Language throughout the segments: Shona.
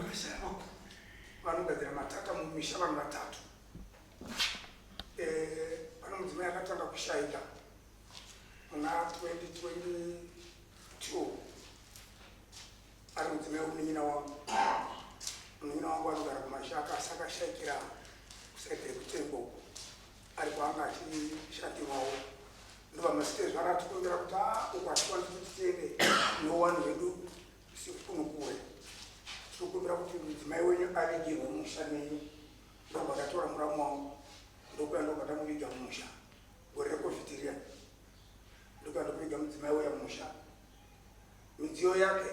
Pakashaya vakuru vanogadzira matata mumisha vanhu vatatu. Eh, pane mudzimai akatanga kushaika muna 2022 ari mudzimai wemunin'ina wangu. Munin'ina wangu anogara kuMashaka asi akashaikira kusaidhi yekuTengo uko ari kwaanga achishandirwawo. Ndobva masitezvara atikumbira kuti ah, uko hatikwanisi kuti tiende neuwanhu hwedu Sekuru kure. Tinokumbira kuti mudzimai wenyu avigirwe mumusha menyu. Ndobva ndatora muramu wangu ndokuya ndobva ndamuviga mumusha gore recovid riya. Ndokuya ndokuviga mudzimai uya mumusha. Midziyo yake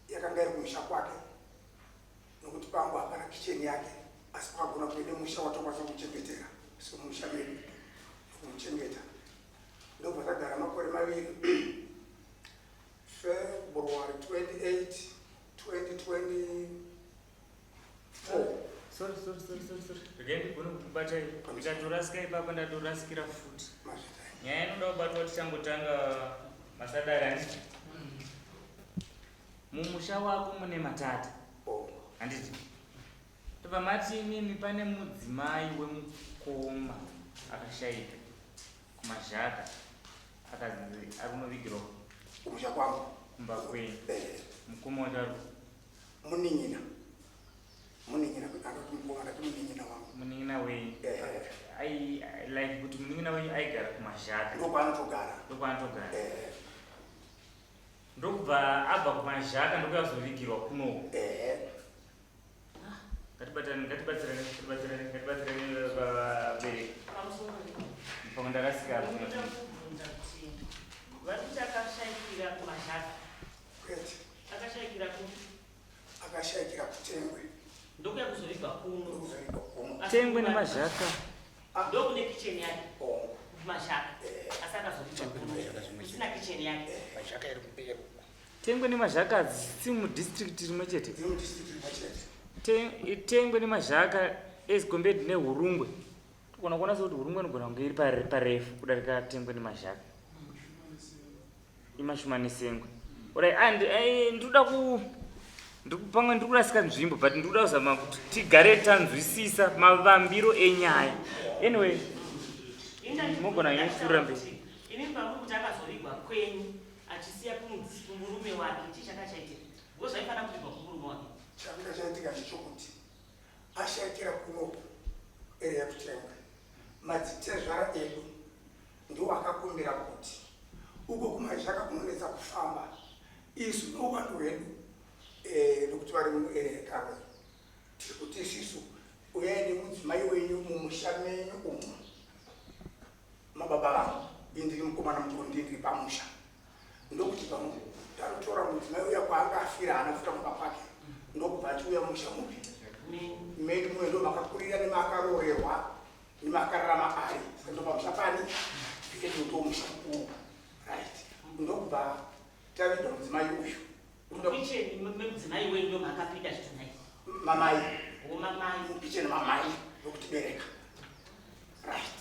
yakanga iri kumusha kwake nokuti pangu hapana kicheni yake asi pakagona kuve nemusha watokwanisa kumuchengetera semumusha medu nokumuchengeta. Ndobva tagara makore maviri February 28, 2024. Sorry, sorry, sorry, sorry, sorry. Regai ndigone kukubatai. Ndikatorasika ipapa ndatorasikira futi. Nyaya inoda kubatwa tichangotanga masadari handiti? Mumusha wako mune matata. Oh. Handiti? Tobva mati imimi pane mudzimai wemukoma akashaika kuMazhaka. Akanzi ari kunovigirwa kumusha kwangu kumba kwenyu. Eh. Mukoma wacho ari munin'ina. Munin'ina akati mukoma ndati munin'ina wangu. Munin'ina wenyu. Eh. Ai like kuti munin'ina wenyu aigara kuMazhaka. Ndokwaanotogara. Ndokwaanotogara. Eh. Ndokubva abva kuMazhaka ndokuya kuzovigirwa kunoku. Eh. Ngatibatane, ngatibatsirane, ngatibatsirane, ngatibatsirane vabereki. Pamwe ndarasika apo. Ndinoda kubvunza kuti vari kuti akashaikira kuMazhaka. Kwete. Akashaikira kupi? Akashaikira kuTengwe. Ndokuya kuzovigwa kuno. Ndokuzovigwa kuno. Tengwe neMazhaka. Ah. Ndokune kitchen yake. Oh. Kumazhaka. Eh. Asi akazovigwa kuno. Kusina kitchen yake. Mazhaka iri kumberi uko. Tengwe neMazhaka hadzisi mudistrict rimwe chete. Dziri mudistrict rimwe chete. Tengwe neMazhaka as compared neHurungwe. Togona kuona sekuti Hurungwe inogona kunge iri parefu kudarika Tengwe neMazhaka. Imashuma nesengwe. Alright, and eh, ndikuda ku pamwe ndiri kurasika nzvimbo but ndikuda kuzama kuti tigare tanzwisisa mavambiro enyaya. Anyway, mogona nyokupfuurira mberi. Ini pamuri kuti akazovigwa kwenyu achisiya kumurume wake chii changa chaitika because zvaifanira kuvigwa kumurume wake. Chakanga chaitika ndechokuti ashaikira kunoku area yekuTengwe madzitezvara edu ndiwo akakumbira kuti uko kuMazhaka kunonetsa kufamba isu nouwandu hwedu eh, nokuti vari muarea yeKaroi tiri kuti isisu uyai nemudzimai wenyu mumusha menyu umu mababa vangu ini ndiri mukomana mukuru ndii ndiri pamusha ndokuti pamwe tanotora mudzimai uya kwaanga afira haana kufira kumba kwake ndokubva achiuya musha mupi medu muye ndo makakurira nemaakaroorerwa nemaakararama ari saka ndopamusha pani pedu ndomusha mukuru right ndokubva taviga mudzimai uyu Mukicheni memudzimai wenyu ndomaakapinda zvitunai mamai mamai mukicheni mamai vekutibereka right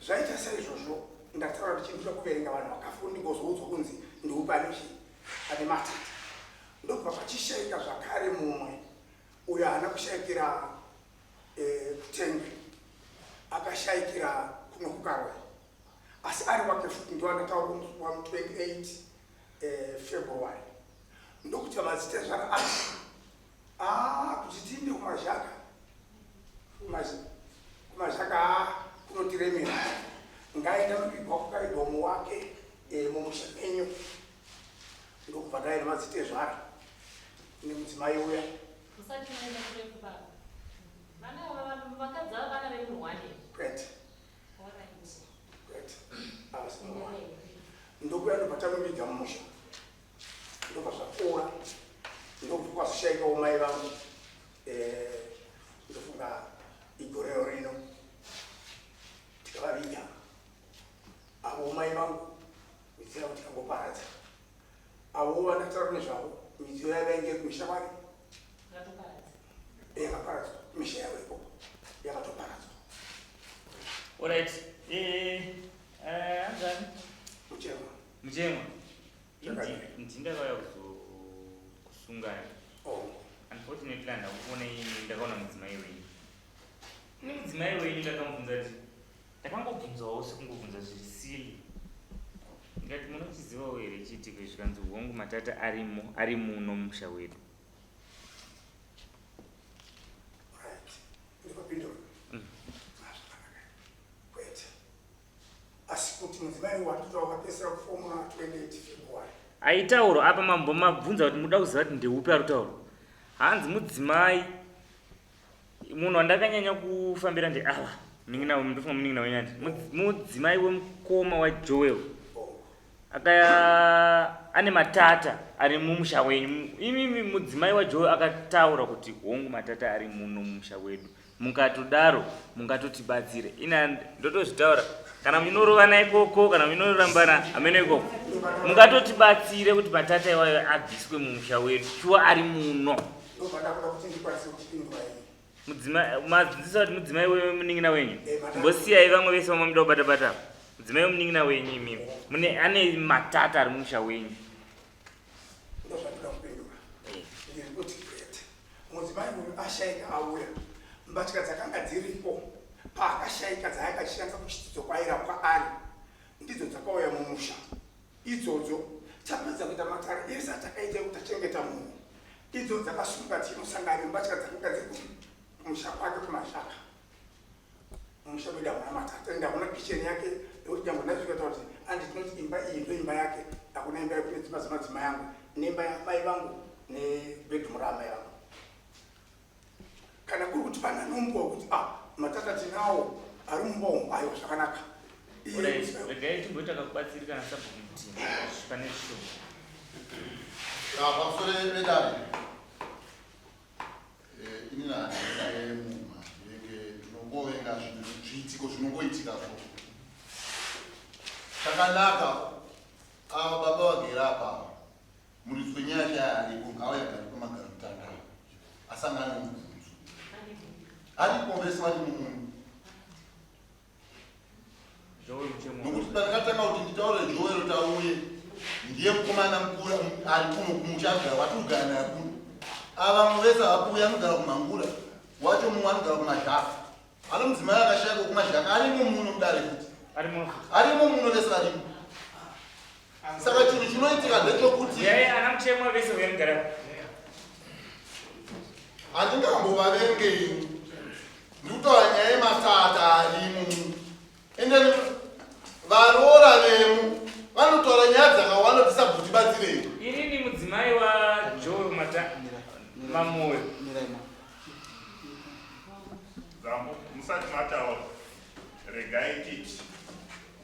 Zvaita saizvozvo ndataura ndichindira kuverenga vanhu vakafa ndingozoudzwa kunzi ndiupi ane chii ane matata ndobva pachishaika zvakare mumwe uyo haana kushaikira eh, kutengwe akashaikira kuno kukaroi asi ari wake futi ndoandataura wa 28 eh, February ndokuti mazita zvara ati Ah, kuti tiinde kumazhaka kumazhaka ah, kunotiremera ngaenda nobigwa kukaigwa umwe wake eh, mumusha menyu ndokubva taenda madzitezvara nemudzimai uya Musati maenda kurefu baba. Vana ava vakadzi ava vana vemunhu one here? Kwete. Alright. Kwete. Havasi munhu one. Ndokuya ndobva tamuviga mumusha. Ndobva zvapfuura ndobva kwazoshaikawo mai vangu eh, ndofunga igorero rino tikavaviga avo mai vangu midziyo yavo tikangoparadza avo vandataura nezvavo midziyo yavo yainge kumisha kwake yakaparadzwa misha yavo ikoko yakatoparadzwa. Alright. Eh, eh, anzani? Muchemwa. Muchemwa. Ndakauya kuzokusungani. Oh. Unfortunately Definitely handakuona ini ndakaona mudzimai wenyu. Nemudzimai wenyu ndakamubvunza kuti ndakangobvunzawo sekungobvunza zviri silly. Ndikati munochizivawo here chiitiko ichi zvikanzi hongu matata arimo ari muno mumusha wedu. Right. Ndikupindura. Zvakanaka. Kwete. Asi kuti mudzimai watoto wakapedzisira kufoma 28 February. Aitaurwa apa mambo mabvunza kuti muda kuziva kuti ndeupi ari kutaurwa. Hanzi mudzimai munhu wandakanyanya kufambira ndeava munin'ina ndofunga munin'ina wenyu andi mudzimai wemukoma wajoel akaya ane matata ari mumusha wenyu imimi mudzimai wajoel akataura kuti hongu matata ari muno mumusha wedu mukatodaro mungatotibatsire ina ndotozvitaura kana muchinorovana ikoko kana muchinorambana hameno ikoko mungatotibatsire kuti matata iwayo abviswe mumusha wedu shuwa ari muno madzidzisa kuti mudzimai wemunin'ina wenyu mbosiyai vamwe vese vamamuda kubata bata mudzimai wemunin'ina wenyu imimi mune ane matata ari mumusha wenyu Ndozvandinoda kupindura. Ndiri kuti kwete. Mudzimai uyu ashaika auya. Mbatya dzakanga dziripo paakashaika dzaanga achishandisa kuchidzidzo kwairapwa ari ndidzo dzakauya mumusha idzodzo. Tapedza kuita matare ese atakaita ekuti tachengeta munhu, idzo dzakasumuka dzichinosangana nembatya dzakanga dziri kumusha kwake kuMazhaka. Mumusha medu hamuna matata ende hamuna kitchen yake nekuti nyangwe ndasvika taura kuti andi tinoti imba iyi ndoimba yake hakuna imba yekune dzimba dzemadzimai angu nemba yamai vangu nebedroom raamai vangu kana kuri kuti pane anombowa kuti ah matata tinawo ari mumba umu aiwa zvakanaka regai timboita kakubatsirikana sabhuku mutima pane zvishoma pamusoro vedare Eh, ini naye mumha ndinenge ndinongovenga zviitiko zvinongoitika so chakanaka ava baba vagere apa muridzi wenyaya chaya aripo ngaauya gari pamagaro mutanda asangane nemubvunzo aripo vese vari mumunhu Nokuti pandakatanga kuti nditaure Joel tauye ndiye mukomana mukuru ari kuno kumusha anogara watiri kugara naye kuno. Ava vamwe vese havakuuya anogara kumhangura wacho mumwe anogara kumazhaka. Ano mudzimai akashayika kumazhaka arimo muno mudare futi. Arimo muno vese varimo. Saka chinhu chinoitika ndechokuti Yeye ana muchemwa vese uye mugara. Handingambovavenge ini. Ndikutaura nyaya yematata arimo muno. Ende varoora vemu vanotaura nyaya dzakawanda kuti sabhuti batsirei. Inini mudzimai wa Joel Mata Mamoyo. Zambo, musati mataura regai titi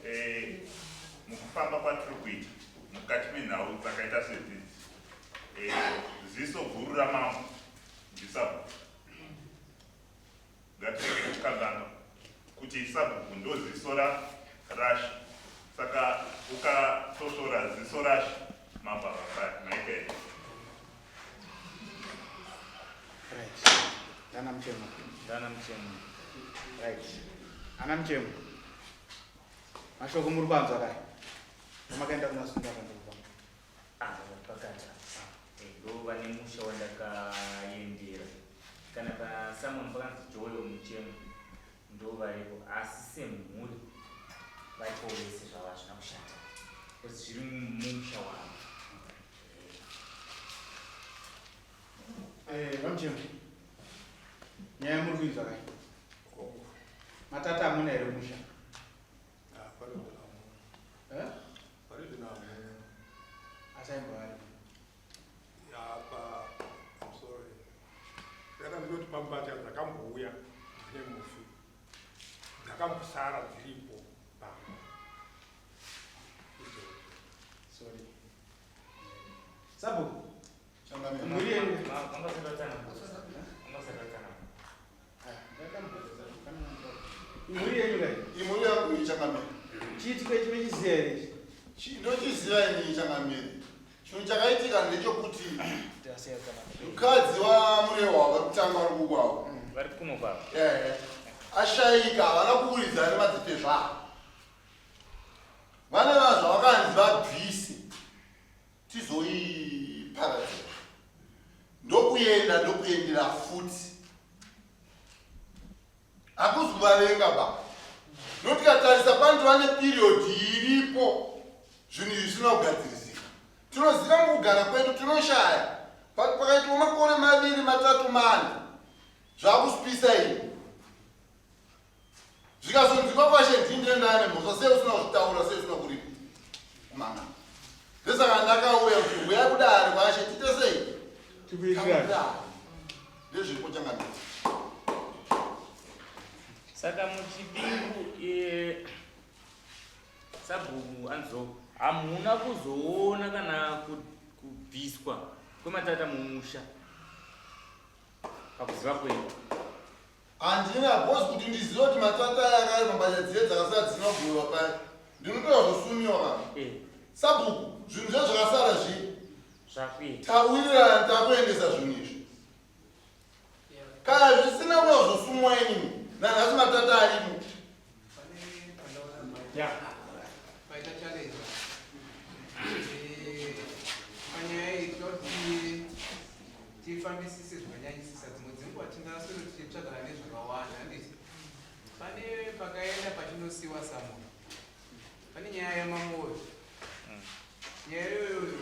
eh, mukufamba kwatiri kuita mukati menhau dzakaita sedzidzi eh, ziso guru ramambo ndisabhuku ngatirege kukanganwa kuti sabhuku ndoziso rashe saka ukatosvora ziso rashe mambo havafari maita here Right. Dana Mchemo. Dana Mchemo. Right. Ana Mchemo. Mashoko muri kwanzwa kai? Makaenda kumasunga panduva. Ah, pakati. Eh, ndo vane musha wandakaendera. Kana pa someone pakanzi Joel Muchemo ndo varipo asi semhuri varipo vese zvavo hazvina kushata. Because zviri mumusha wavo. Eh, VaMuchemo. Nyaya muri kuinzwa kai? Matata amuna here musha? Eh? Asi aimbova aripo. Apa, I'm sorry. Ndakada ndinoti pambatya dzakambouya dzine mufi dzakambosara dziripo pamba. Idzodzo. Sorry. Sabhuku. Mhuri yenyu. Imhuri yenyu kai? Imhuri yangu iyi changamire. Chiitiko ichi mechiziva here ichi? Ndochiziva ini changamire. Chinhu chakaitika ndechokuti mukadzi waMurehwa vari kutanga vari kukwavo. Vari kuno kwavo. Eh. Ashaika havana kuwiridzana nemadzitezvara. Vane vanhu zvavakanzi vabvise tizoiparadzira. Ndokuenda ndokuendera futi. Hakuzi kuvavenga ba. Nokuti tikatarisa panotova neperiod iripo zvinhu izvi zvisina kugadzirisika. Tinoziva mukugara kwedu tinoshaya. But pakaitwa makore maviri matatu mana zvakusipisa ini. Zvikazonzwikwa kwashe ndini ndine ndane mhosva sei usina kuzvitaura sei usina kuripa kumanga. Ndosaka ndakauya kuti huyai kudare kwashe tiite sei? Tikuitirane. Ndezviripo changamire. Saka muchidimbu eh, sabhuku anzo hamuna kuzoona kana kubviswa kwematata mumusha pakuziva kwenyu? Handina boss kuti ndizive kuti matata aya akarema mbatya dziye dzakasara dzisina kugovewa paya. Ndinotoda kuzosumiwa kana. Eh. Sabhuku, zvinhu zviya zvakasara zviye. Zvakwi. Tawirirana takuendesa zvinhu izvi. Kana zvisina kuda kuzosumwa inini, nanhasi matata arimo. Pane pandaona mai. Yeah. Paita challenge. Eh, panyaya iyi tinoda kuti tifambisise zvakanyanyisisa dzimwe dzenguva tingaswero tichitsvagana nezvakawanda handiti pane pakaenda pachinosiwa samuro pane nyaya yamamoyo nyaya iyoyoyo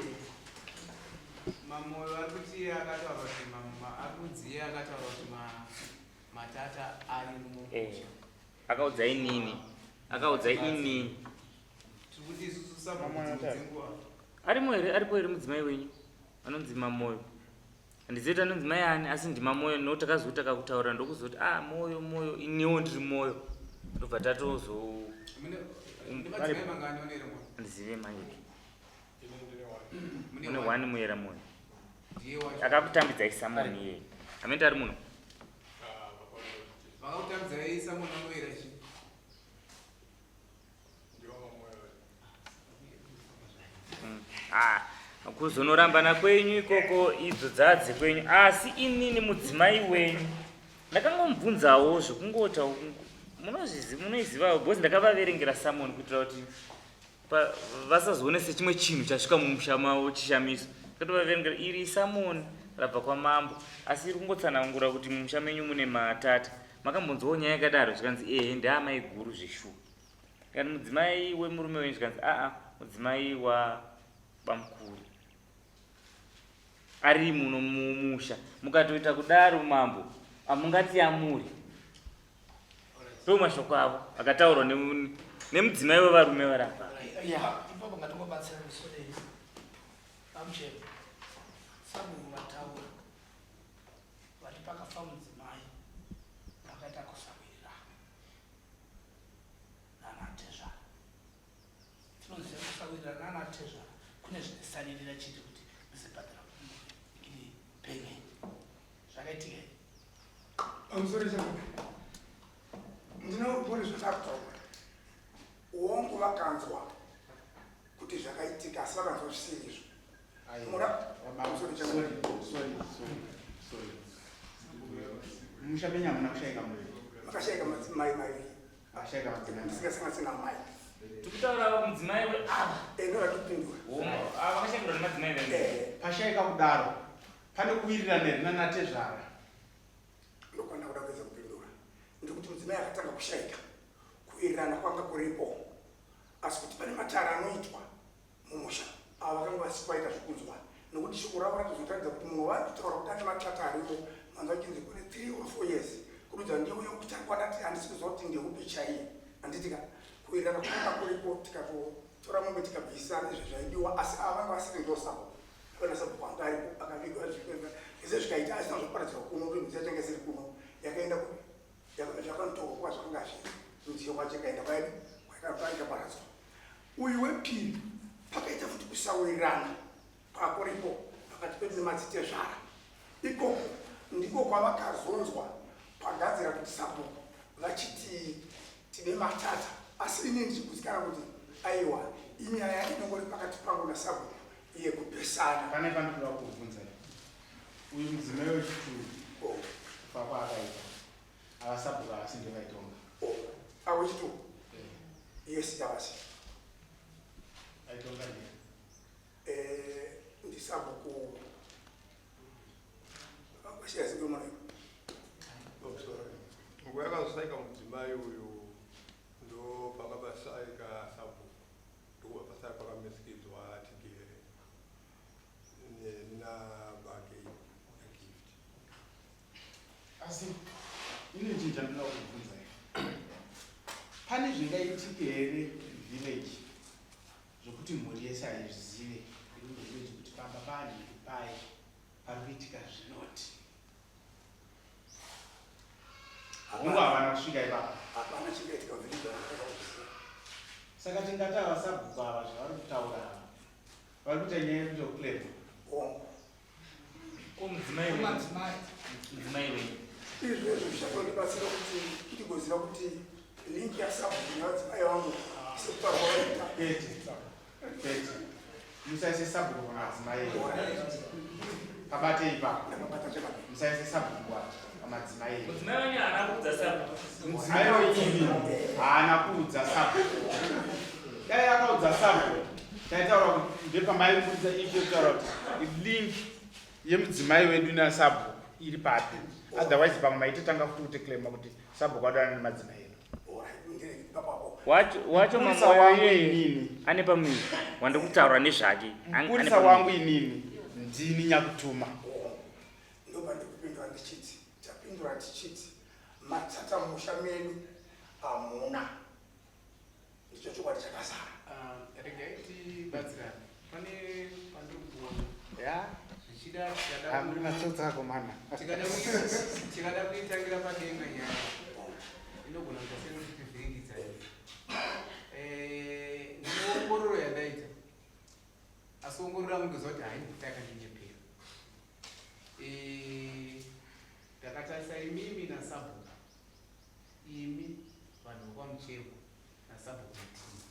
mamoyo ari kuti akataura kuti ari kunzi iye akataura kuti matata arimo eh, akaudza inini akaudza inini tiri kuti isusu sabhuku dzimwe dzenguva arimo here aripo here mudzimai wenyu anonzi mamoyo handizivi kuti anonzi mai ani asi ndimamoyo no takazoti takakutaura ndokuzoti ah moyo moyo iniwo ndiri moyo ndobva tatozo handizive manje mune one muyera moyo akakutambidzai samoni iyeye amene ari muno vakakutambidzai samoni vanoyera chii Mm. Ah, kuzonorambana kwenyu ikoko idzo dzadze kwenyu asi inini mudzimai wenyu ndakangomubvunzawo zvekungota munoizivawo because ndakavaverengera samoni kuitira kuti vasazoone sechimwe chinhu chasvika mumusha mavo chishamiso ndakatovaverengera iri samoni rabva kwamambo asi iri kungotsanangura kuti mumusha menyu mune matata makambonzwawo nyaya yakadaro zvikanzi ehe ndaamai guru zveshuwa Ndikati mudzimai wemurume wenyu zvikanzi aa mudzimai wabamukuru ari muno mumusha mukatoita kudaro mambo amungatiyamuri ndo mashoko avo akataurwa nemudzimai wevarume varapa ipapo ngatingobatsira misodei vamuchema sabhuku vataura vati pakafa mudzimai pakaita kusawirirana nanatezvara tinoziva kusawirirana nanatezvara kune zvinosaririra chete kuti musibhadhara iri payment zvakaitika here pamusoro chakadai ndinobori zvakataura wongu vakanzwa kuti zvakaitika asi vakanzwa zvisiri izvo Musha menyu hamuna kushaika munhu. Makashaika madzimai maviri. Akashaika madzimai. Ndisingasanganise namai. Tikutaura mudzimai we ava. Eh, ndo ratopindura. Ava vakashaikirwa nemadzimai venyu. Eh. Pashaika kudaro pane kuwirirana here nanatezvara? Ndokwanda kuda kuedza kupindura. Ndikuti mudzimai akatanga kushaika kuwirirana kwanga kuripo asi kuti pane matare anoitwa mumusha ava vakanga vasi vaita zvekunzwa nokuti shoko ravo ratozotaridza kuti mumwe waari kutaura kuti ane matata arimo manzwa achinzi kune three or four years kududza ndiuye kutanga ndati handisi kuziva kuti ndeupi chaiye handiti ka kuwirirana kwakanga kuripo tikatotora mombe tikabvisa nezve zvaidiwa asi ava vanga vasiri ndosabo vana sabhuku anga aripo akavigwa zvese zvikaita asina zvoparadzirwa kuno kuti midziyo yachange isiri kuno yakaenda zvakanotorwa kwazvakanga zviri midziyo kwacho yakaenda kwaidi kwaikaparadzwa Uyu wepiri pakaita futi kusawirirana kwakuripo pakati pedu nemadzitezvara. Ikoko ndiko kwavakazonzwa pagadzira kuti sabhuku vachiti tine matata asi ini ndichigutsikana kuti aiwa inyaya inongori pakati pangu nasabhuku yekupesana. Pane pandinoda kukubvunzai. Uyu mudzimai wechituru oh. kufa kwaakaita ava sabhuku havasi ndivo vaitonga. Oh. Avo wechituru? Eh. Yes, havasi. Aitonga ndiye. Eh, ndisabhuku. Washaya siku mwana. Nguva yakazosaika mudzimai uyu ndo pakabasaika sabhuku ndokubva pasara pakamisikidzwa tigere nabake nagift. Asi ine chinhu chandinoda kubvunza pane zvingaitike here village zvokuti mhuri yese haizvizive iri muvillage kuti pamba paanhingi paye pari kuitika zvinoti hongu havana kusvika ipapo. Hapana chingaitika village vanhu. Saka tingati ava sabhuku ava zvavari kutaura ava vari kuita nyaya yekuita kuclema. Hongu. Ko mudzimai wenyu? Mudzimai wenyu. Izvezvo zvichatondibatsira kuti ndigoziva kuti link yasabhuku nevadzimai vangu sekutaura kwavaita. Kwete. Kwete. Musaise sabhuku pamadzimai enyu. Pabate ipapo. Musaise sabhuku pamadzimai enyu. Mudzimai wenyu haana kuudza sabhuku. Mudzimai wenyu haana kuudza sabhuku. Dai akaudza sabhuku taitaura kuti ndepamaibudza ife kutaura kuti link yemudzimai wedu nasabhuku iri papi. Otherwise pamwe maitotanga futi kutoclaima kuti sabhuku adana nemadzimai edu. Wacho wacho Mupurisa mambo wangu iyeye inini. ane pamuviri wandiri kutaura nezvake. Ane Mupurisa pamuviri. wangu inini ndini nyakutuma. Ndobva ndikupindura ndichiti tapindura tichiti matata musha medu hamuna. Ndicho chokwadi chakazara. Regai tibatsirane pane pandiri kuona Ya. zvichida tikada Hamuri matsotsi akomana. Tikada kuitangira padenga nyaya inogona kuita sekuti tivhiringidza. Ndine ongororo yandaita asi ongororo yangu ndoziva kuti haimbofa yakandinyepera. Ndakatarisa imimi nasabhuku, imi vanhu vekwaMuchekwa nasabhuku Mutima,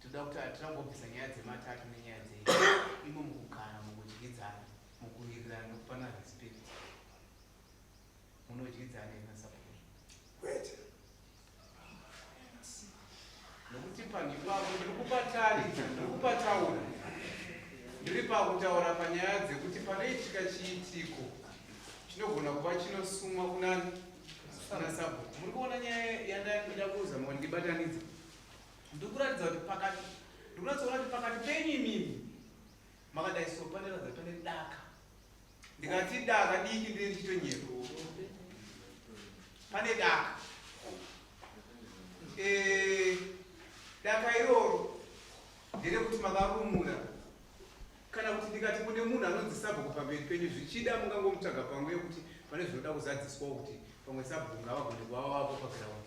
toda kuti hatirambobvisa nyaya dzematatu nenyaya dzenyu imo mukugara, mukudyidzana, mukuwirirana nekupana respect, munodyidzana here nasabhuku? Kwete. Nokuti panhu ipapo ndiri kupataridza, ndiri kupataura, ndiri pakutaura panyaya dzekuti panoitika chiitiko chinogona kuva chinosumwa kunani kuna sabhuku. Muri kuona nyaya yandaida kuzama kuti ndibatanidze, ndiri kuratidza kuti pakati, ndiri kuratidza kuti pakati penyu imimi makadai so panoratidza pane daka. Ndikati daka diki ndine ndichitonyeka pane daka. Daka iroro nderekuti makarumura, kana kuti ndikati mune munhu anonzi sabhuku pamberi penyu, zvichida mungangomutsvaga pangu yekuti pane zvinoda kuzadziswawo kuti pamwe sabhuku ngavagone kuva vavo paground,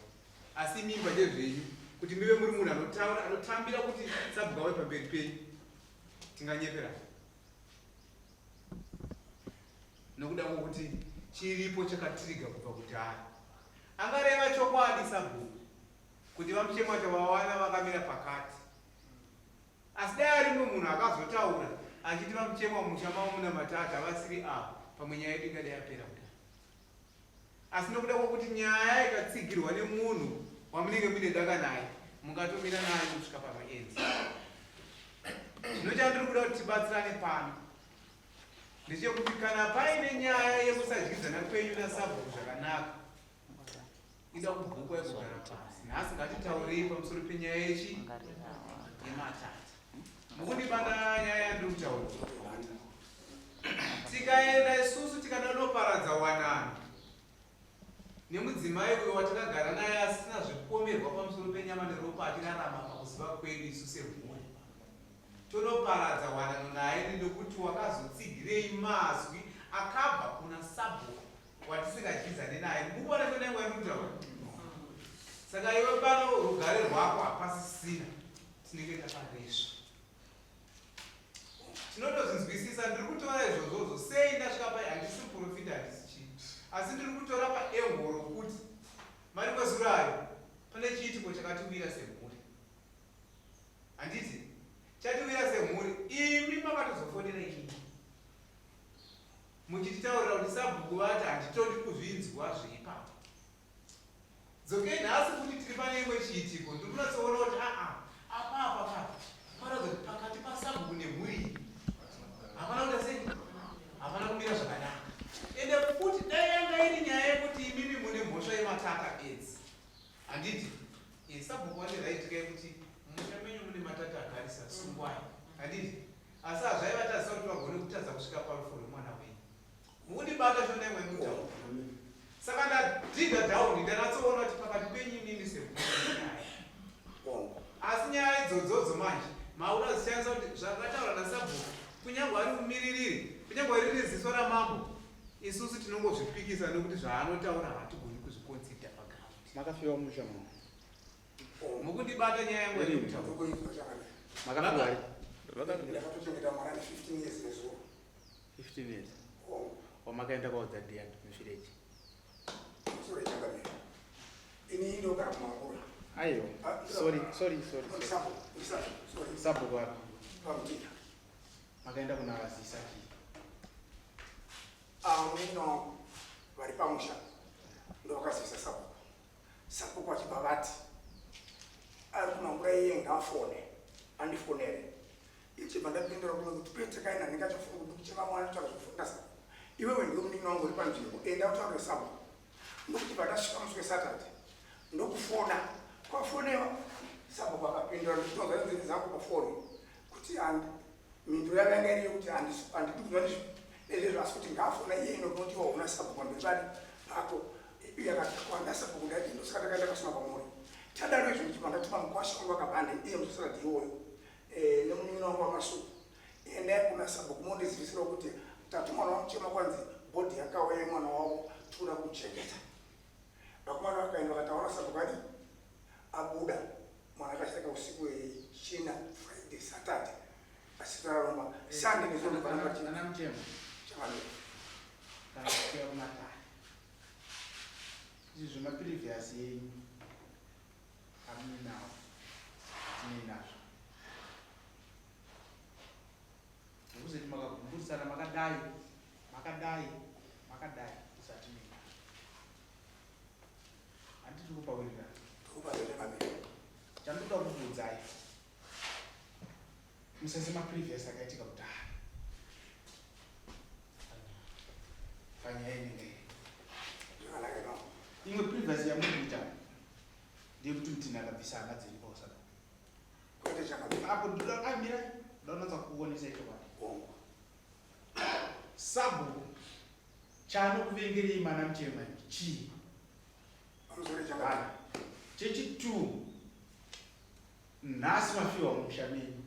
asi imimi pachezvenyu kuti muve muri munhu anotaura anotambira kuti sabhuku ave pamberi penyu, tinganyepera nokuda kwokuti chiripo chakatiriga kubva kudhara. Angareva chokwadi sabhuku kuti vaMuchemwa vawana vakamira pakati, asi dai ari mumwe munhu akazotaura achiti vaMuchemwa musha mavo muna matata vasiri ava, pamwe nyaya yedu ingadai yapera kudhara. Asi nokuda kwokuti nyaya ikatsigirwa nemunhu wamunenge muine daka naye, mungatomira naye kusvika pamaenzi. Zvino chandiri kuda kuti tibatsirane pano ndechekuti kana paine nyaya yekusadyidzana kwenyu nasabhuku zvakanaka, ida kubhukwa yekugara pasi. Nhasi ngatitaurei pamusoro penyaya yechi yematata. Mukundibata nyaya yandiri kutaura, tikaenda isusu tikadanoparadza wanano nemudzimai uyo watakagara naye asina zvekupomerwa pamusoro penyama neropa, achirarama pakuziva kwedu isu semhuri, tonoparadza wanano naye nekuti wakazotsigirei mazwi akabva kuna sabhuku watisingadyidzane naye. Mukuona chonengo yandikutaura? Saka iwe pano rugare rwako hapasisina, tinenge takaresva. Tinotozvinzwisisa. Ndiri kutora izvozvozvo sei ndasvika pai? Handisi muprofita, handisi chii, asi ndiri kutora paengo rokuti mari kwezuro ayo pane chiitiko chakatiwira semhuri, handiti? Chatiwira semhuri, imi makatozofonera inini muchititaurira kuti sabhuku vati handitodi kuzvinzwa zveipapo. Dzokei nhasi kuti tiri pane imwe chiitiko, ndiri kunatsoona kuti aa apa apa pa paratidza kuti pakati pasabhuku nemhuri iyi hapana kuita sei, hapana kumira zvakanaka. Handiti eh, sabhuku vane right ka yekuti mumusha menyu mune matata agarisa, sungwai. Handiti? Asi hazvaivatadzisa kuti vagone kutadza kusvika parufu rwemwana wenyu. Mukundibata shona imwe yekutaura. Saka ndadhiga down ndanatsoona kuti pakati penyu imimi semhuri pane nyaya. Asi nyaya idzodzodzo manje makuda kuzishandisa kuti zvakataura nasabhuku kunyangwe ari mumiririri kunyangwe riri ziso ramambo isusu tinongozvipikisa nekuti zvaanotaura hatigoni kuzviconsider paground. Makafiwa musha mama. Mukundibata nyaya yangu here kutaura? Makafiwa here? Ndakatochengeta mwana ane 15 years nezuro. 15 years. Wamakaenda kwaudza ndiani muvillage? Sorry changamire. Ini ndogara kumangura. Aiwa. Ah, Sorry, sorry, sorry. sorry. Sabu, sabu, sorry. Sabhuku wapi? Pamutina. Makaenda kuna vazisa chii? Ah, muno vari pamusha ndovakazivisa sabhuku. Sabhuku vachibva vati ari kumangura iye ngaafone andifonere. Ichibva ndapindura kuno kuti kwete kaina ndingachafunga kuti kuchema mwana totaura zvekufunda sabhuku. Iwewe ndiwe munin'ina wangu uri panzvimbo enda utaure sabhuku. Ndokuchibva ndasvika musi weSaturday ndokufona kwafonewa sabhuku akapindura ndichitonzwa nzeve dzangu pafoni kuti mhinduro yavo yanga iri yekuti handidi kunzwa nezvezvo asi kuti ngaafona iye inokunoti iwa una sabhuku pamberi pani pako iye akati kwanda sabhuku ndadii ndosaka ndakaenda kasuma kwamuri tadaro izvo ndichibva ndatuma mukwasha wangu akabhande iye musi weSaturday iwoyo eh, nemunin'ina wangu wamasuku Endai kuna sabhuku mondizivisirawo kuti tatuma mwana wamuchema kwanzi bhodhi yakauya yemwana wavo tikuda kumuchengeta. Vakomana vakaenda vakataura sabhuku adi abuda mwana akashaika usiku wechina Friday Saturday achitoraroma Sunday nezuro pana pachina Ana Muchema. Chavanhu. Kana kukwira kumatare. Izvi zvemaprevious yenyu amuinawo hatinei nazvo. Zvekuzoti makagumburisana makadai makadai makadai isu hatinei nazvo. Handiti tiri kupawirirana. Chandinoda kukuudzai musase maprevious akaitika kudhara panyaya inenge imwe previous yamuri kuita ndeyekuti mutini akabvisa hama dzenyu pausaka Kwete chakanaka. Apo ndoda ai mira ndoda kunatsa kukuonesa ichokwadi. Hongu. Sabhuku chaanokuvengerei mana Muchema chii? Pamusoro chakanaka. Chechi2 nhasi mafiwa mumusha menyu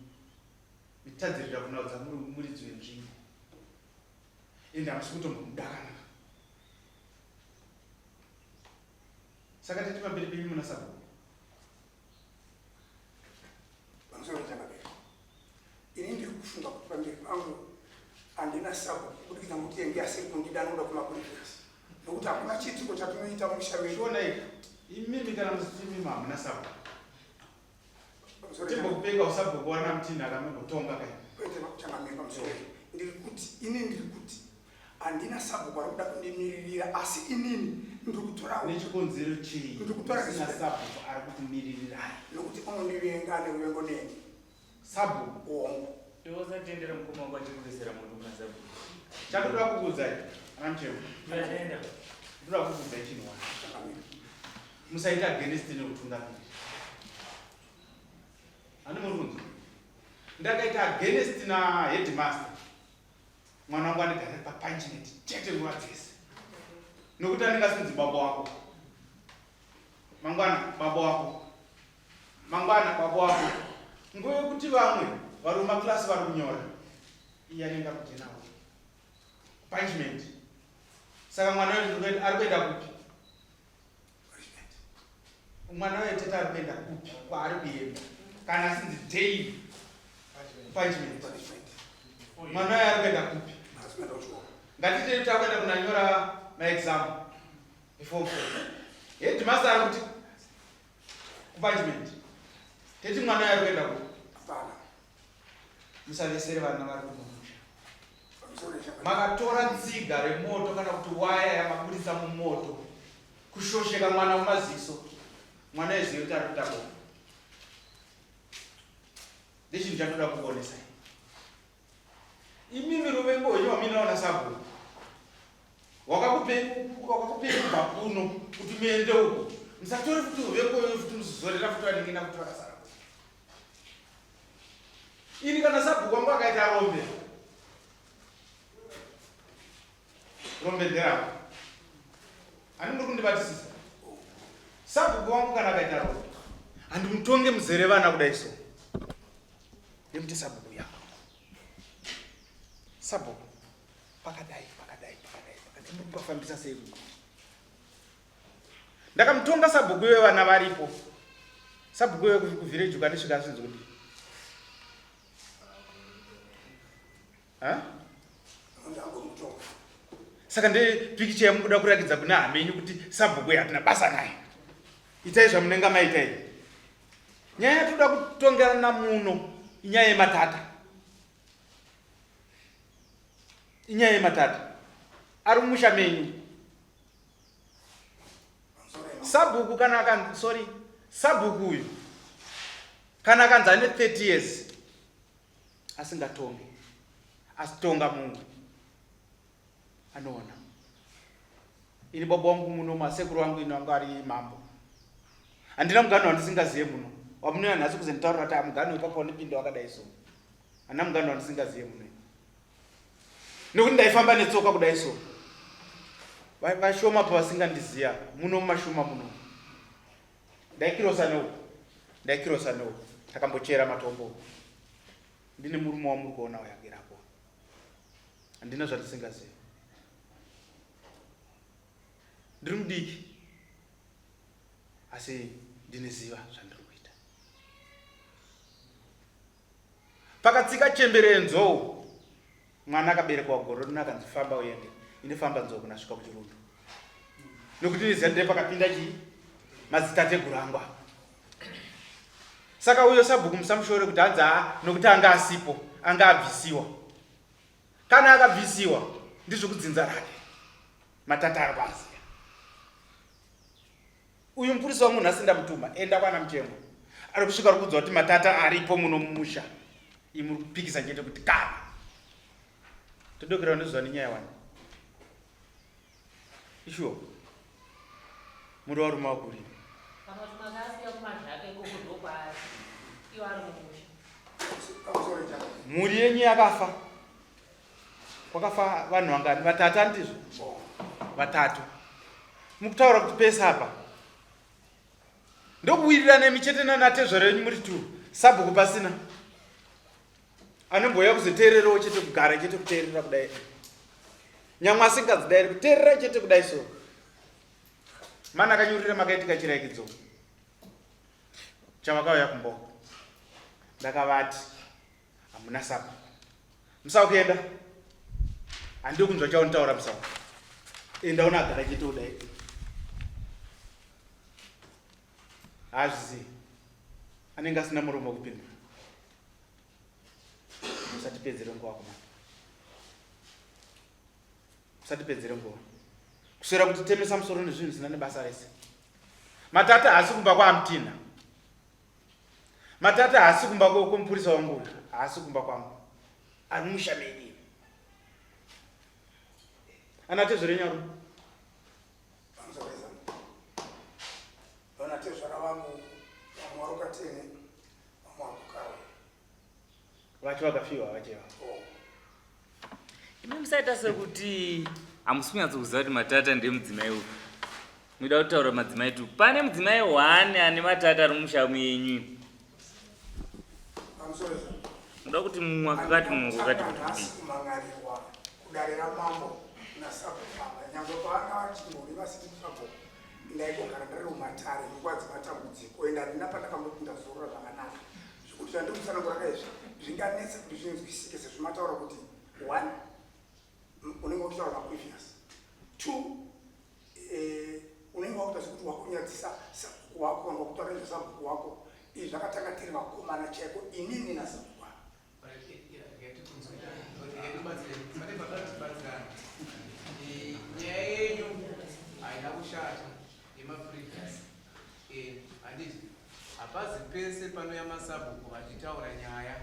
mitadzirira kunaudza muridzi wenzvimbo ende hamusi kutombomuda kana saka tati pamberi penyu muna sabhuku Pamusoro changamire, ini ndiri kufunga kuti pamberi pangu handina sabhuku kubudikidza nokuti iye ndiye asiri kundida nokuda kwemaprevious nokuti hakuna chiitiko chatinoita musha medu. Chionai imimi kana musiti imimi hamuna sabhuku. Pamusoro Timbokupenga usabhuku wana mutini akambotonga kai. Kwete changamire, pamusoro ndiri kuti ini ndiri kuti Handina sabhuku ari kuda kundimiririra asi inini ndiri kutora Nechikonzero chei Ndiri kutora usina respect. sabhuku ari kukumiririrai? Nokuti unondivenga ane ruvengo neni. Sabhuku? Hongu. Iwe usatendera mukoma wako achikuvesera moto kuna sabhuku. Chandoda kukuudzai ana Muchema. Ndatenda. Ndoda kukuudzai chinhu one. Changamire. Musaita against neutungamiriri. Handi muri kunzwa? Ndakaita against na headmaster. Mwana wangu anenge ari papunchment chete nguva dzese nokuti anenge asinzi baba wako mangwana baba wako mangwana baba wako nguva yekuti vamwe vari mumaklasi vari kunyora iye anenge akujenawo punchment saka mwana uyu ari kuenda kupi mwana uyo tete ari kuenda kupi kwaari kuenda kana asinzi daily punishment mwana uyo ari kuenda kupi ngatitei takuenda kunanyora maexam eform four headmaster ari kuti kupunishment teti mwana uyo ari kuenda kupi Musavesere vana vari kumusha. Makatora tsiga remoto kana kuti waya yamaburitsa mumoto kushosheka mwana mumaziso mwana ezive kuti ari kuita bofu. Ndechinhu chandoda kukuonesai. Imimi ruvengo hwenyu wamuinawo nasabhuku wakakupei kubva kuno kuti muende uko. Musatore futi vekoyo futi muzozorera futi vanenge nakuti vakasara. Ini kana sabhuku wangu akaita rombe. Rombe nderangu. Ani muri kundibatisisa? Sabhuku wangu kana akaita rombe. Handimutonge muzere vana kudai so. Ndemuti sabhuku yako. Sabhuku pakadai pakadai pakadai pakadai muri kufambisa sei kuno? Ndakamutonga sabhuku iwe vana varipo. Sabhuku iwe kuvillage ukanisvika asinzi kudii? Saka nde pikicha yamukuda kurakidza kuna hama yenyu kuti sabhuku hatina basa naye. Itai zvamunenge maita iyi. Nyaya yatoda kutongerana muno inyaya yematata. Inyaya yematata. Ari mumusha menyu. Sabhuku kana akanzi sorry, sabhuku uyu kana akanzi ane 30 years asingatongi asitonga mumwe anoona. Ini baba wangu muno masekuru wangu ino anga ari mambo. Handina mugano wandisingaziye muno. Wamunouya nhasi kuzonditaurira kuti amugano ipapo wanipinda wakadai so. Handina mugano wandisingaziye muno. Nekuti ndaifamba netsoka kudai so. Vashoma pavasingandiziya muno mumashuma muno. Ndaikirosa neuku. Ndaikirosa neuku. Takambochera matombo. Ndine murume wamuri kuona uyo agerapo. Handina zvandisingazivi. Ndiri mudiki asi ndiniziva zvandiri kuita. Pakatsika chembere yenzou mwana akaberekwa gore rino akanzi famba uende inifamba nzou kunasvika kuchirundu nekuti niziva ndee pakapinda chii madzitateguru angu apa saka uyo sabhuku musamushore kuti hanzi haa nokuti anga asipo anga abvisiwa kana akabvisiwa ndizvo kudzinza rake matata ari kuaziva uyu mupurisa wangu nhasi ndamutuma enda kwana muchemwa ari kusvika ari kuudzwa kuti matata aripo muno mumusha imi muri kupikisa chete kuti kana todokera nezuva nenyaya wani ishuwa muri varume vakuri Kana kuti makasiya kumazhaka ikoko ndokwaari. Iwo ari mumusha. Mhuri yenyu yakafa kwakafa vanhu vangani vatatu andizvo vatatu mukutaura kuti pese apa ndokuwirirana imi chete nanatezvara yenyu muri two sabhuku pasina anombouya kuzoteererawo chete kugara chete kuteerera kudai nyamwe asingadzidairi kuteerera chete kudai so mana akanyurira makaitika chiraikidzo chavakauya kumboko ndakavati hamuna sabhuku musau kuenda handii kunzwa chaunitaura musau enda unagara chete udai haazvizivi anenge asina muromo wekupindura musatipedzere nguva kumana musatipedzere nguva kuswera kutitemesa musoro nezvinhu zvisina nebasa rese matata haasi kumba kwaamtina Matata haasi kumba kwemupurisa wangu uyu, haasi kumba kwangu. Ari mumusha menyu. Ana tezvara nyaru. Vana tezvara vangu vamwe vari kukatene vamwe vari kukarwa. Vacho vakafiwa vacheva. Oh. Imi musaita sekuti hamusi kunyatsokuziva kuti matata ndiye mudzimai upi. Muida kutaura madzimai tu. Pane mudzimai one ane matata ari mumusha menyu. Muda kuti mumwe akakati mumwe akakati kuti kudii? Kumhan'arirwa kudare ramambo nasabhuku ava nyangwe pavanga vachingori vasiri sabhuku ndaigogara ndiri mumatare nguva dzematambudziko ende handina pandakamboti ndazorora zvakanaka zvekuti zvandiri kutsanangura ka izvi zvinganetsa kuti zvinzwisike sezvo mataura kuti one unenge wakutaura maprevious two eh, unenge wakuita sekuti wakunyadzisa sabhuku wako kana wakutaura nezvesabhuku wako izvi zvakatanga tiri vakomana chaiko inini nasabhuku wako nyaya yenyu haina kushata yemaprevious eh, handiti hapazi pese panouya masabhuku vachitaura nyaya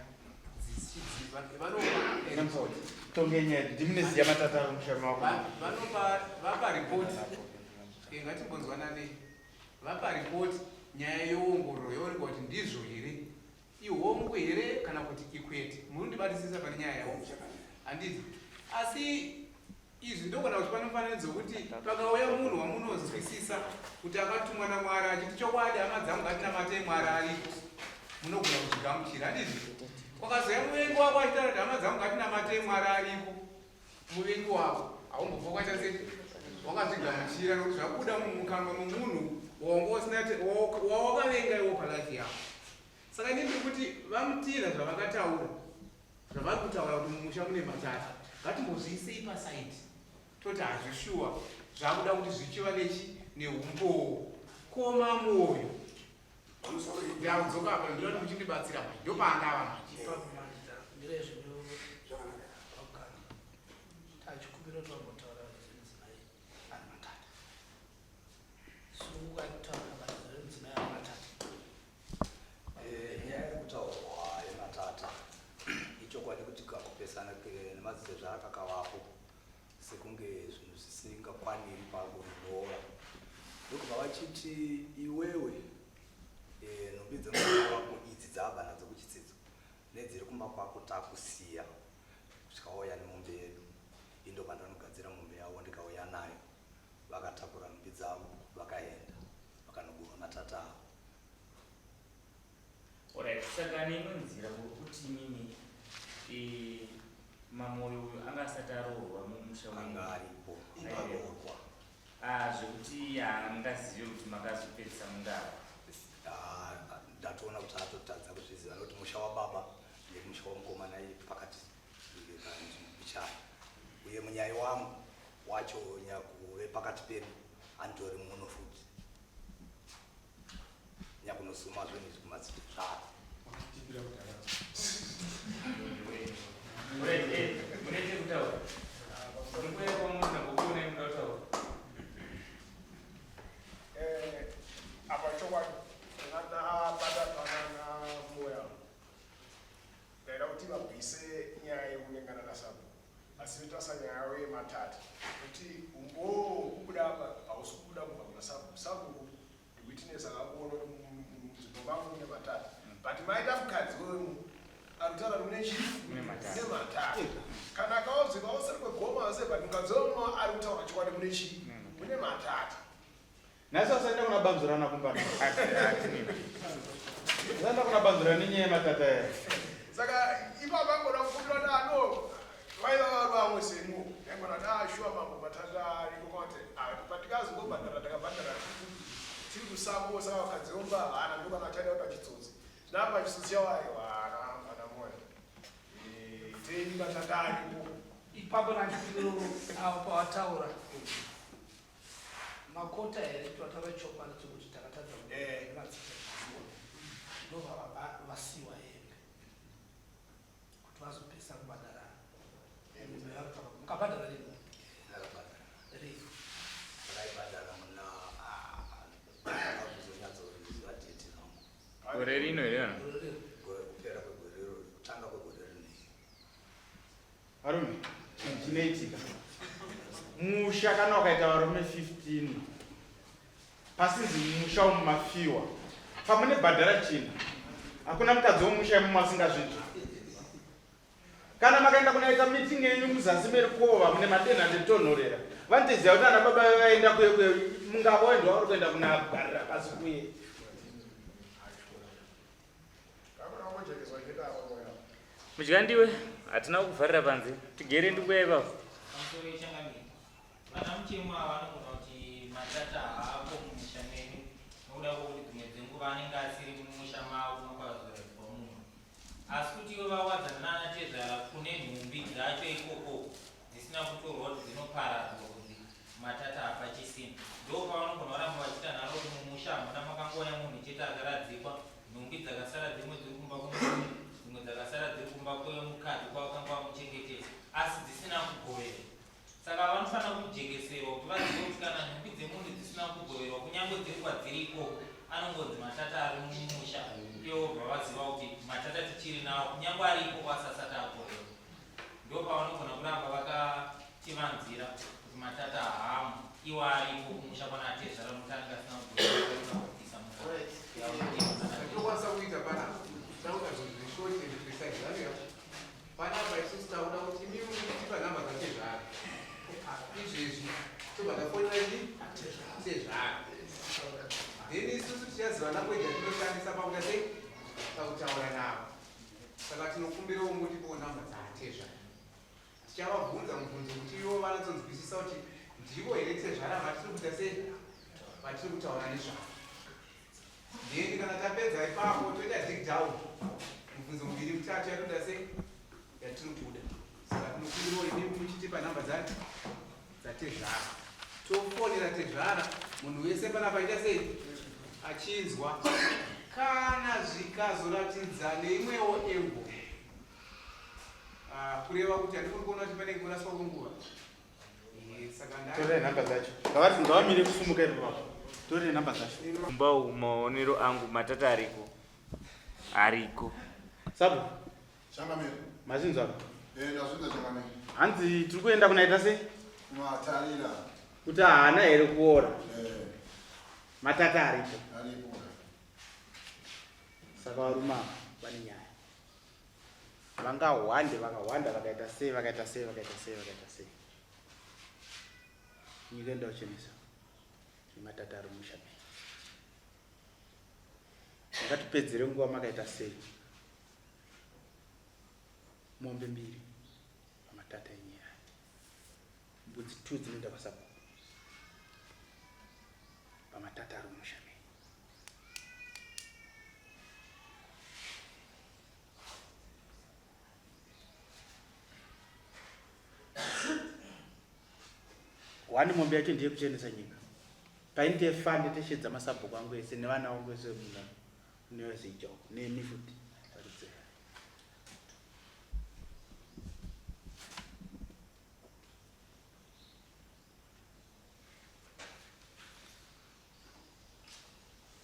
vanopa vapa ripoti eh, ngatimbonzwananei. Vapa report nyaya yoongororwa yoonekwa kuti ndizvo here, ihongu here kana kuti ikwete. Muri kundibatisisa pane nyaya yangu handiti? Asi izvi ndogona kuti pane mufananidzo wekuti pakauya munhu wamunonzwisisa kuti akatumwa naMwari achiti chokwadi hama dzangu ngatinamatei Mwari ariko, munogona kuzvigamuchira handiti? Kwakazouya muvengi wako achitaura kuti hama dzangu ngatinamatei Mwari ariko, muvengi wako haumbofa wakaita sei wakazvigamuchira nokuti zvabuda mumukanwa memunhu wawakavenga iwo palife yako. Saka ini ndiri kuti vaMutira zvavakataura zvavari kutaura kuti mumusha mune matata ngatimbozviisei pasaidi toti hazvishuwa zvakuda kuti zvichiva nechi neumbowo koma moyo ndakudzoka apa ndinoda kuti muchindibatsira manje ndopaandava manje. Tachikumbira kuti vambotaura zvemudzimai ari matata. Sunguka kutaura zvemudzimai ari matata. Nyaya iri kutaurwa yematata ichokwadi kuti kakupesana nemadzitezvara kakavapo sekunge zvinhu zvisingakwaniri pakuroora ndokubva vachiti iwewe nhumbi dzemwana wako idzi dzaabva nadzo kuchitsidzo nedziri kumba kwako takusiya kusvika wauya nemombe yedu. Ini ndobva ndanogadzira mombe yavo ndikauya nayo. Vakatakura nhumbi dzavo vakaenda vakanogurwa matata avo. Alright, saka neimwe nzira muri kuti imimi eh, Mamoyo uyu anga asati aroorwa mumusha wenyu? Anga aripo, akaroorwa. Ah, zvekuti haangazive kuti makazopedzisa mundava. Ah, ndatoona kuti atotadza kuzviziva nekuti musha wababa nemusha wamukomana pakati kanzvimbo uye munyai wangu wacho nyakuve pakati pedu anditori muno futi nyakunosuma zvinhu izvi kumadzitezvara. Apa chokwadi ndakabata panana mbuya ndaida kuti vabvise nyaya yekuvengana nasabhuku asi votasa nyaya yavo yematata nekuti umboo kubuda apa hausi kubuda kubva kuna sabhuku. Sabhuku ndiwitness akakuona kuti munzvimbo mangu mune matata but maita mukadzi wemu arikutaura kuti mune chii mune matata kana akaodzeka oseri kwegoma ose but mukadzi wemu ari kutaura chokwadi mune chii mune matata. Nhasi wasaenda kuna banzurana kumba. Usaenda kuna banzurana nenyaya yematata aya. Saka ipapa angona kukumbira kuti ano vaiva vari vamwe seniwo ndaingona kuti ah shuwa mambo matata ariko kwati ah patikazongobhadhara takabhadhara tiri kusango saka vakadzi vomba havana ndokana vachaenda kuita chitsotsi zvinapa chitsotsi chavo aiwa hana hana moyo tei matata aripo. Ipapo nandiro apo pawataura Makota here totaura chokwadi chekuti takatadza nemadzitezvara ndobva vasiwa hembe kuti vazopesa kubhadhara hembe mukabhadhara rini? Rini? Takaibhadhara muna kuzonyatsoziva date zvangu. Gore rino here kana? Kupera kwegore rino, kutanga kwegore rino. Varume, chinhu chinoitika. Musha kana ukaita varume 15 pasinzi musha umu mafiwa pamwe nebhadhara chinhu hakuna mukadzi womusha imomo asingazvinzwi. Kana makaenda kunoita meeting yenyu muzasi merukova mune madenha netonhorera vanotoziva kuti ana baba vaenda kuye kuye mungava wendwa vari kuenda kunagarira pasi kuye. Mudyandiwe, hatina kukuvharira panze, tigere ndikuya ipapo. Pamusoro yechangamire, vana Muchemwa ava vanogona kuti matata haapo mumusha medu nokuda kwokuti dzimwe dzenguva anenge asiri mumusha mavo makwazoradzikwa munhu. Asi kuti ivo vawadzana naana tezvara kune nhumbi dzacho ikoko dzisina kutorwa kuti dzinoparadzwa kunzi matata hapachisina. Ndopavanogona kuramba vachiita nharo kuti mumusha hamuna makangouya munhu chete akaradzikwa Nhumbi dzakasara dzimwe dziri kumba kwemurume, dzimwe dzakasara dziri kumba kwemukadzi kwavakanga vamuchengetesa asi dzisina kugoverwa. Saka vanofanira kujekeserwa kuti vazive kuti kana nhumbi dzemunhu dzisina kugoverwa kunyange dziri kwadziri ikoko anongonzi matata ari mumusha ivo vobva vaziva kuti matata tichiri nawo kunyange ari ikoko asi asati agoverwa. Ndopavanogona kuramba vakativanzira kuti matata haamo iwo ariko kumusha kwana atezvara nokuti anenge asina kugoverwa. Zvatinokwanisa kuita panapa, takuita zvinhu zviri short and precise. Zvamuya panapa isusu takuda kuti imimi mutipa nhamba dzatezvara. Izvezvi tobva tafonera chi tezvara. Then isusu tichaziva language yatinoshandisa pakuita sei pakutaura navo. Saka tinokumbirawo mutipewo nhamba dzatezvara. Tichavabvunza mubvunzo kuti ivo vanatsonzwisisa kuti ndivo here tezvara vatiri kuita sei vatiri kutaura nezvavo. Then kana tapedza ipapo toita dig down mubvunzo miviri mitatu yatoda sei yatiri kuda. Saka tinokumbirawo imi muchitipa nhamba dzati dzatezvara. Tofonera tezvara munhu wese panapa aita sei achinzwa kana zvikazoratidza neimwewo angle Ah, kureva kuti handikuri kuona kuti panenge kuraswa kwenguva Eh, saka nda- Torai nhamba dzacho. Ngavati ngavamire kusumuka ipapo. Torai nhamba dzacho. Kumba uku maonero angu matata ariko ariko. Sabu. Changamire. Mazvinzwa? Eh, ndazvinzwa changamire. Hanzi tiri kuenda kunaita sei? Kumatarira. Kuti haana here kuora. Eh. Matata aripo. Aripo. Saka varume ava vane nyaya. Vangahwande vakahwanda vakaita sei vakaita sei vakaita sei vakaita sei. Nyika inoda kuchenesa nematata ari mumusha menyu. Mungatipedzere nguva makaita sei? Mombe mbiri pamatata enyaya. Mbudzi 2 dzinoenda kwasabhuku pamatata ari mumusha menyu. One mombe yacho ndiye kuchenesa nyika. Painite fund teshedza masabhuku angu ese nevana vangu vese muna nevezeija uko nemi futi varidzi.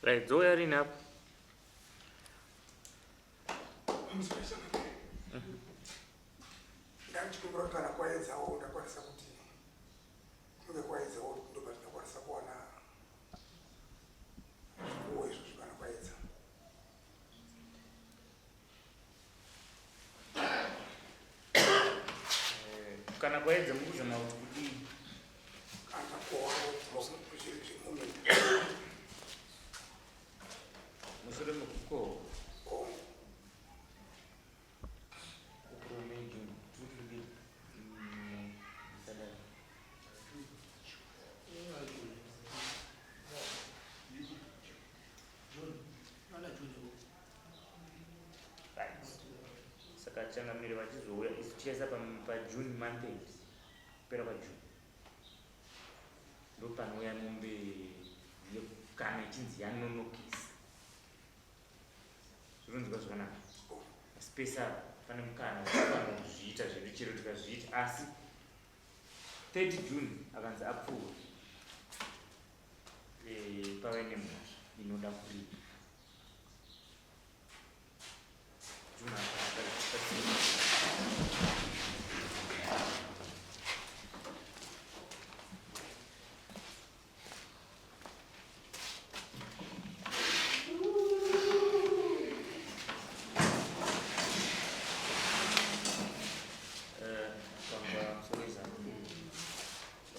Right, dzouya rini apo? Ndachikumbira kuti kana kwaedzawo ndakwanisa kuti kunge kwaedzawo ndobva tinokwanisa kuwana zvikuwo izvozvo kana kwaedza. Kana kwaedza mukuzama kuti kudii? Kana kuwawo zviri Mushure mekukohwa. April, May, June. Tiri kudii? Musadaro. Right. Saka changamire vachizouya isu tichaisa pajune month end kupera kwajune ndopanouya mombe kana ichinzi yanonokesa zvinonzwika zvakanaka asi pese apa pane mukana wekufanira kuzviita zvedu chero tikazviita asi 30 june akanzi apfuura eh, pave nemhosva inoda kuripa june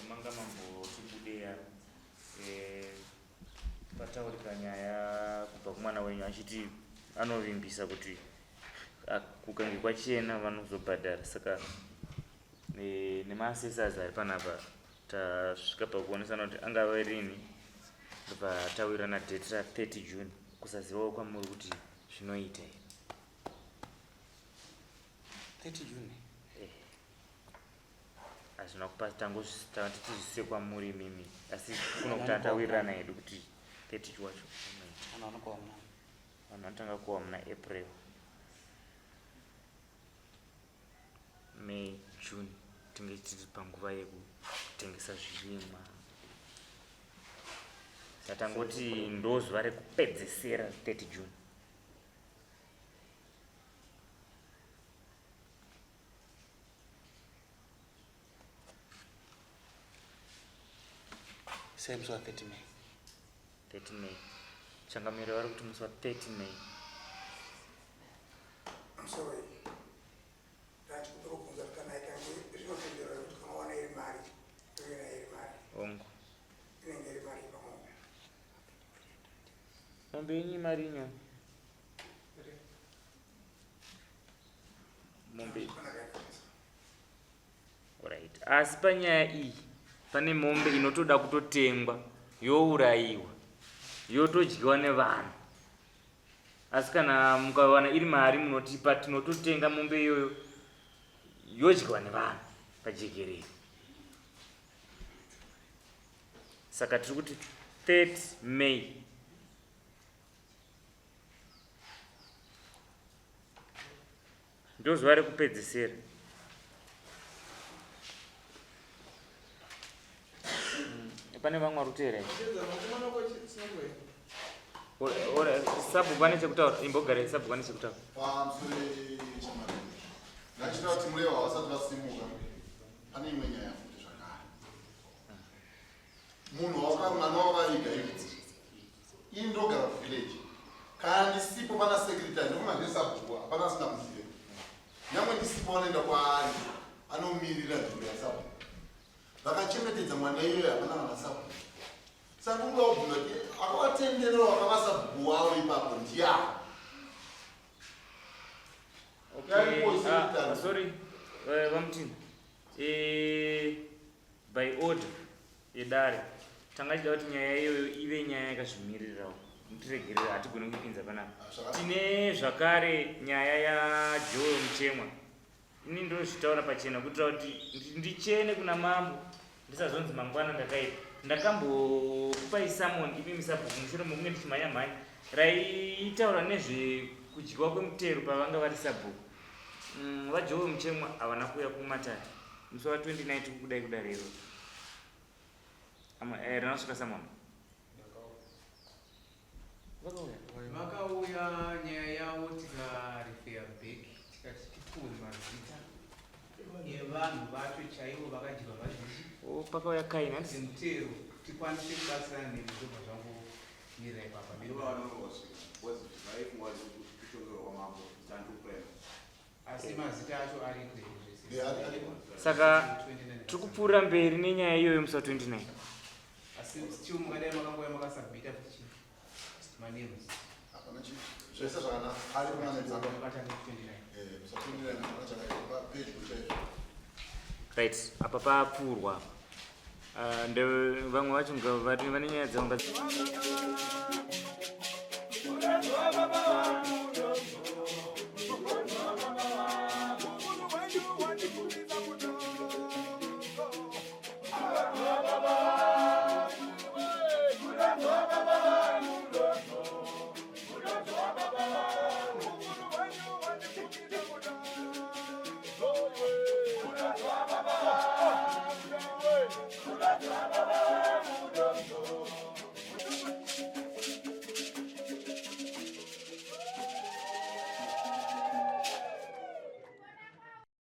Manga mambotibudeya eh, pataurika nyaya kubva kumwana wenyu achiti anovimbisa kuti kukange kwachena vanozobhadhara saka eh, nemaassessors ari panapa tasvika pakuonesana kuti angave rini ndobva tawirirana date ra 30 June kusazivawo kwamuri kuti zvinoita here 30 June eh. Hazvina kupa tangotiti zvise kwamuri imimi asi kuno kuti tawirirana hedu kuti 30 wacho vanhu vanotanga kuwa muna April May, June tinge tiri panguva yekutengesa zvirimwa. Satangoti ndozuva rekupedzesera 30 June. Same zuva 30 May. 30 May. Changamire vari kuti musi wa 30 May. Musoro iyi ndachikumbira kubvunza kuti kana ikange zvinotenderwa kuti kana wana iri mari toina iri mari. Hongu. Inenge iri mari pamombe. Mombe yenyu imari inyoni. Mombe. Right. Asi panyaya iyi pane mombe inotoda kutotengwa yourayiwa yotodyiwa nevanhu. Asi kana mukawana iri mari munotipa tinototenga mombe iyoyo yodyiwa nevanhu pajekerere. Saka tiri kuti 30 May. Ndozuva rekupedzisira. Pane vamwe vari kuteera here? Sabhuku vane chekutaura, imbogare sabhuku vane chekutaura. Pamusoro chamari. Ndachida kuti murewa vasati vasimuka. Pane imwe nyaya futi zvakare. Munhu waka mwana wakaviga ivi. Ini ndogara kuvillage. Kana ndisipo pana secretary ndofunga ndiye sabhuku hapana asingamuzive. Nyangwe ndisipo vanoenda kwaari anomirira nzvimbo yasabhuku. Vakachengetedza mwana iyoyo hapana kana sabhuku. Saka ndikuda kubvunza kuti akavatenderera wakava sabhuku wavo ipapo ndiani? Okay. Ah, sorry. Eh, VaMutini. Eh, By order yedare tanga tichida kuti nyaya iyoyo ive nyaya yakazvimiririrawo mutiregerere hatigone kuipinza panapa tine zvakare nyaya yajoel muchemwa ini ndozvitaura pachena kuitira kuti ndichene kuna mambo ndisazonzi mangwana ndakaipa ndakambokupai samon imi misabhuku mushure mokunge ndichimhanya mhanya raitaura nezvekudyiwa kwemutero pavanga vari sabhuku mm, vajoel muchemwa havana kuuya kumatare Musi wa 29 tiri kudai kudare iro. Ama eh rinosvika samama. Vakauya. Vakauya nyaya yavo tikarefeya back tikati tipuwe mazita evanhu vacho chaivo vakadyiwa vazhinji. Oh, pakauya kaini handisi mutero tikwanise kubatsirana nemi ndobva zvangomirira ipapa. Asi mazita acho ariko here zvese? Saka tiri kupfuurira mberi nenyaya iyoyo musi wa 29. Asi still mungadai makangouya makasubmita futi chi manames. Hapana chi zvese zvakanaka ari kumanetsa. Makatanga 29. Eh, musi wa 29 hapana chakaipa pedyo chaizvo. Right, apa papfuurwa apa. Ah, nde vamwe vacho vane nyaya dzavo.